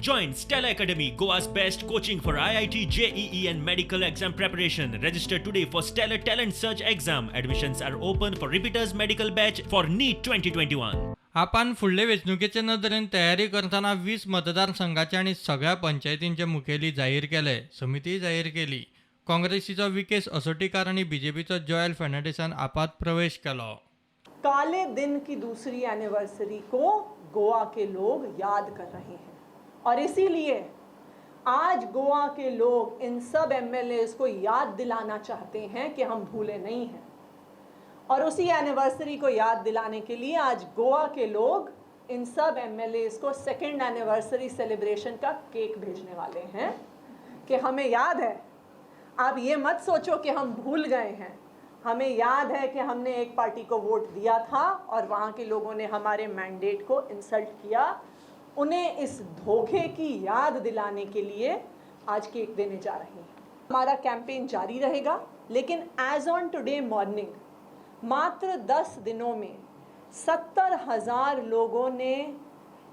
Join Stellar Academy, Goa's best coaching for IIT, JEE, and medical exam preparation. Register today for Stellar Talent Search exam. Admissions are open for repeaters medical batch for NEET 2021. आपान फुडले वेंचणुकेचे नदरेन तयारी करतना 20 मतदारसंघाचे आनी सगळ्या पंचायतींचे मुखेली जाहीर केले, समितीय जाहीर केली. काँग्रेसीचो विकेश असोटीकार आनी बीजेपीचो जॉयल फर्नांडीसान आपात प्रवेश केलो. काले दिन की दूसरी एनिवर्सरी को गोवा के लोग याद कर रहे हैं और इसीलिए आज गोवा के लोग इन सब एमएलए को याद दिलाना चाहते हैं कि हम भूले नहीं हैं और उसी एनिवर्सरी को याद दिलाने के लिए आज गोवा के लोग इन सब एमएलए को सेकेंड एनिवर्सरी सेलिब्रेशन का केक भेजने वाले हैं कि हमें याद है. आप ये मत सोचो कि हम भूल गए हैं. हमें याद है कि हमने एक पार्टी को वोट दिया था और वहाँ के लोगों ने हमारे मैंडेट को इंसल्ट किया. उन्हें इस धोखे की याद दिलाने के लिए आज केक देने जा रहे हैं. हमारा कैंपेन जारी रहेगा, लेकिन एज ऑन टुडे मॉर्निंग मात्र 10 दिनों में 70,000 लोगों ने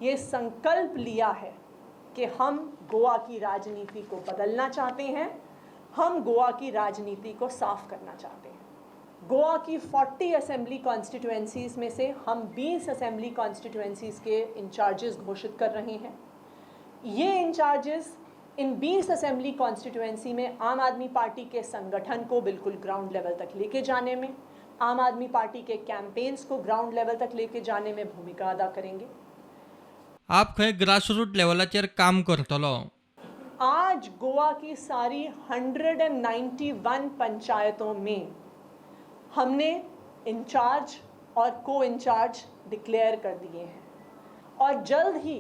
ये संकल्प लिया है कि हम गोवा की राजनीति को बदलना चाहते हैं, हम गोवा की राजनीति को साफ करना चाहते हैं. गोवा की 40 असेंबली कॉन्स्टिट्यूएंसीज में से हम 20 असेंबली कॉन्स्टिट्यूएंसीज के इंचार्जेस घोषित कर रहे हैं. ये इंचार्जेस इन 20 असेंबली कॉन्स्टिट्यूएंसी में आम आदमी पार्टी के संगठन को बिल्कुल ग्राउंड लेवल तक लेके जाने में, आम आदमी पार्टी के कैंपेन्स को ग्राउंड लेवल तक लेके जाने में भूमिका अदा करेंगे. आप खंय ग्रासरूट लेवलाचेर काम करतलो. आज गोवा की सारी 191 पंचायतों में हमने इंचार्ज और को इंचार्ज डिक्लेयर कर दिए हैं और जल्द ही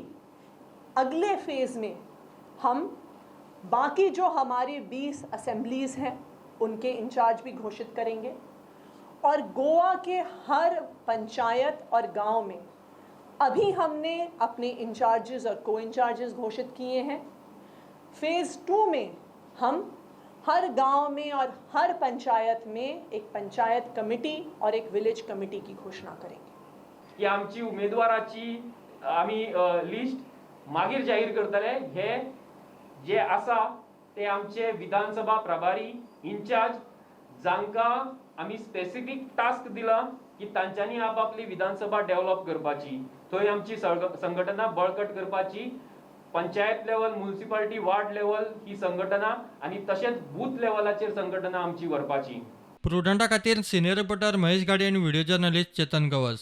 अगले फेज़ में हम बाकी जो हमारी 20 असेंबलीज़ हैं, उनके इंचार्ज भी घोषित करेंगे और गोवा के हर पंचायत और गांव में अभी हमने अपने इंचार्जेस और को इंचार्जेस घोषित किए हैं. फेज़ 2 में हम हर गांव में और हर पंचायत में एक पंचायत कमेटी और एक विलेज कमेटी की घोषणा करेंगे. की आमची उमेदवाराची आमी लिस्ट मागीर जाहीर करतले. हे जे आसा ते आमचे विधानसभा प्रभारी इन्चार्ज, जांकां आमी स्पेसिफीक टास्क दिला की तांच्यांनी आपापली विधानसभा डेव्हलप करपाची, थंय आमची संघटना बळकट करपाची, panchayat level, municipality, ward level ही संघटना आनी तशेंच बूथ लेवलाचेर संघटना आमची व्हरपाची. प्रुडंटा खातीर सिनियर रिपोर्टर महेश गाडी आनी व्हिडिओ जर्नलिस्ट चेतन गवस.